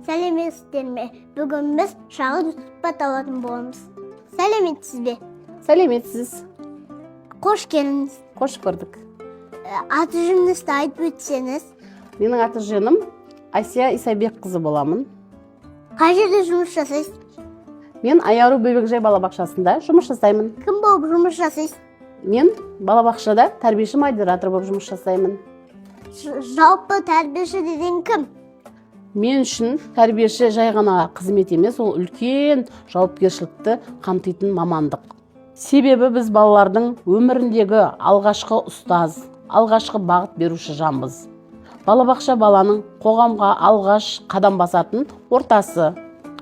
Сәлеметсіздер ме? Бүгін біз шағын сұхбат алатын боламыз. Сәлеметсіз бе? Сәлеметсіз. Қош келдіңіз. Қош көрдік. Аты жөніңізді айтып өтсеңіз. Менің аты жөнім Әсия Исабекқызы боламын. Қай жерде жұмыс жасайсыз? Мен Аяру бөбекжай балабақшасында жұмыс жасаймын. Кім болып жұмыс жасайсыз? Мен балабақшада тәрбиеші модератор болып жұмыс жасаймын. Жалпы тәрбиеші деген кім? Мен үшін тәрбиеші жай ғана қызмет емес, ол үлкен жауапкершілікті қамтитын мамандық. Себебі біз балалардың өміріндегі алғашқы ұстаз, алғашқы бағыт беруші жанбыз. Балабақша баланың қоғамға алғаш қадам басатын ортасы.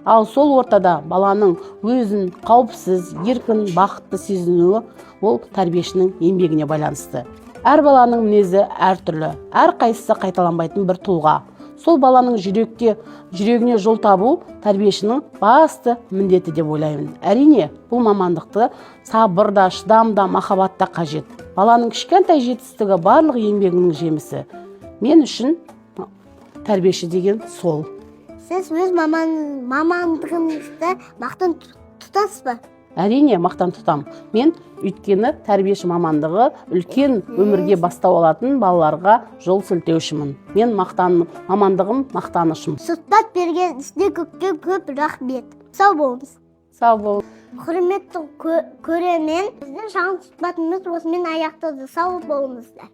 Ал сол ортада баланың өзін қауіпсіз, еркін, бақытты сезінуі ол тәрбиешінің еңбегіне байланысты. Әр баланың мінезі әртүрлі, әрқайсысы қайталанбайтын бір тұлға. Сол баланың жүрегіне жол табу тәрбиешінің басты міндеті деп ойлаймын. Әрине, бұл мамандықты сабыр да, шыдам да, махаббат та қажет. Баланың кішкентай жетістігі барлық еңбегінің жемісі. Мен үшін тәрбиеші деген сол. Сіз өз мамандығыңызды мақтан тұтасыз ба? Әрине, мақтан тұтам мен, өйткені тәрбиеші мамандығы үлкен өмірге бастау алатын балаларға жол сілтеушімін. Мен мақтан, мамандығым мақтанышым. Сұхбат берген ісіне көпке көп рахмет. Сау болыңыз. Сау бол. Құрметті көрермен, біздің шағын сұхбатымыз осымен аяқталды. Сау болыңыздар.